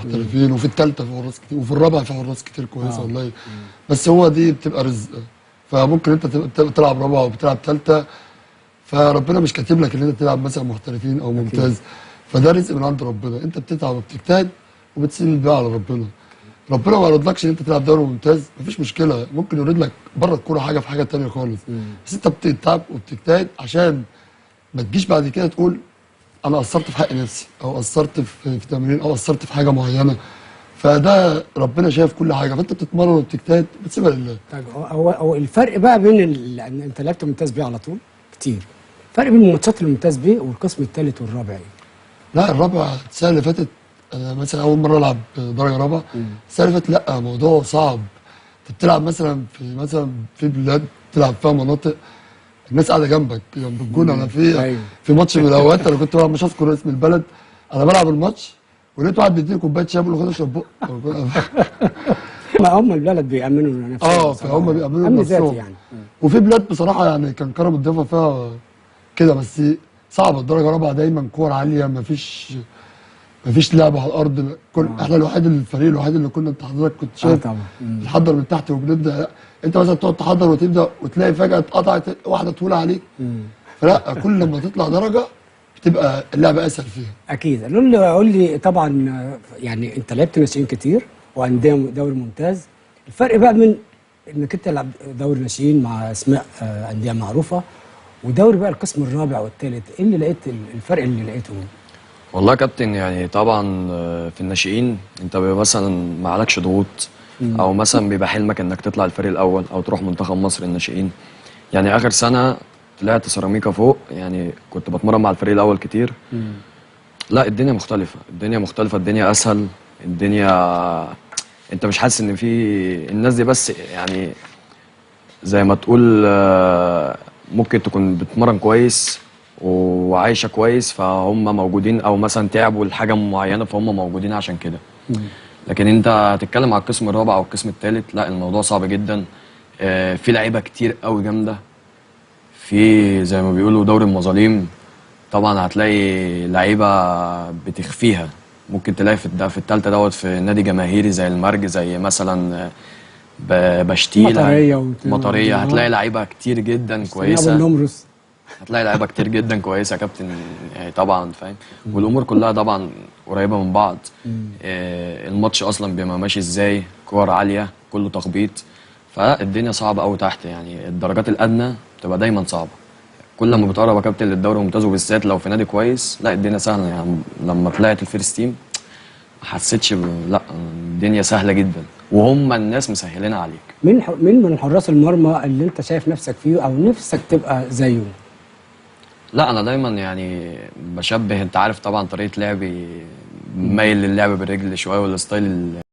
محترفين، وفي الثالثة في حراس كتير، وفي الرابعة في حراس كتير كويسة والله. بس هو دي بتبقى رزق، فممكن انت تلعب رابعه وبتلعب ثالثة، فربنا مش كاتب لك ان انت تلعب مثلا محترفين او ممتاز، فده رزق من عند ربنا. انت بتتعب وبتجتهد وبتسيب الباقي على ربنا. ربنا ما يرضلكش ان انت تلعب دوري ممتاز، مفيش مشكلة، ممكن يريد لك بره الكورة حاجة في حاجة ثانية خالص. بس انت بتتعب وبتجتهد عشان ما تجيش بعد كده تقول انا قصرت في حق نفسي، او قصرت في تمرين، او قصرت في حاجة معينة. فده ربنا شايف كل حاجة، فانت بتتمرن وبتجتهد بتسيبها لله. طيب هو الفرق بقى بين انت لعبت ممتاز بيه على طول كتير، الفرق بين الماتشات الممتاز بيه والقسم الثالث والرابع ايه؟ لا الرابع السنة اللي فاتت انا مثلا اول مرة العب درجه رابعه، السنة اللي فاتت لا موضوع صعب. انت بتلعب مثلا في بلاد بتلعب فيها مناطق الناس قاعدة جنبك جنب الجون. انا في أيوه. في ماتش من الاوقات انا كنت بلعب، مش هذكر اسم البلد، انا بلعب الماتش ولقيت واحد بيديني كوباية شاي بقول له خد اشرب بق. ما هم البلد بيأمنوا نفسهم. فهم بيأمنوا نفسهم يعني. وفي بلاد بصراحة يعني كان كرم الضيافة فيها كده، بس صعبة. الدرجة الرابعة دايما كور عالية، مفيش لعب على الارض. كل احنا الوحيد، الفريق الوحيد اللي كنا، انت حضرتك كنت شايف بنحضر من تحت وبنبدا. انت مثلا تقعد تحضر وتبدا وتلاقي فجاة اتقطعت واحدة طويلة عليك. فلا كل لما تطلع درجه بتبقى اللعبة اسهل فيها. اكيد. قول لي طبعا يعني انت لعبت ناشئين كتير وانديه دوري ممتاز، الفرق بقى من انك انت تلعب دوري ناشئين مع اسماء اندية معروفة ودوري بقى القسم الرابع والثالث، ايه اللي لقيت الفرق اللي لقيته؟ والله يا كابتن يعني طبعا في الناشئين انت بيبقى مثلا ما عليكش ضغوط، او مثلا بيبقى حلمك انك تطلع الفريق الاول او تروح منتخب مصر الناشئين. يعني اخر سنة طلعت سيراميكا فوق، يعني كنت بتمرن مع الفريق الاول كتير. لا الدنيا مختلفة، الدنيا مختلفة، الدنيا اسهل، الدنيا انت مش حاسس ان في الناس دي، بس يعني زي ما تقول ممكن تكون بتمرن كويس وعايشة كويس فهم موجودين، او مثلا تعبوا لحاجة معينة فهم موجودين عشان كده. لكن انت هتتكلم على القسم الرابع او القسم الثالث، لا الموضوع صعب جدا. في لعيبة كتير قوي جامدة، في زي ما بيقولوا دوري المظالم، طبعا هتلاقي لعيبة بتخفيها. ممكن تلاقي في الثالثة دوت في نادي جماهيري زي المرج، زي مثلا بشتيله مطريه، هتلاقي لعيبة كتير جدا كويسة، هتلاقي لعيبة كتير جدا كويسة يا كابتن يعني طبعا فاهم. والامور كلها طبعا قريبه من بعض. الماتش اصلا بيبقى ماشي ازاي، كور عالية، كله تخبيط، فالدنيا صعبة قوي تحت. يعني الدرجات الادنى بتبقى دايما صعبة، كل ما بتقرب يا كابتن للدوري الممتاز وبالذات لو في نادي كويس، لا الدنيا سهلة. يعني لما طلعت ال first team ما حسيتش لا الدنيا سهلة جدا، وهم الناس مسهلينها عليك. مين من حراس المرمى اللي انت شايف نفسك فيه او نفسك تبقى زيه؟ لا انا دايما يعني بشبه، انت عارف طبعا طريقه لعبي مايل للعب بالرجل شوية وال style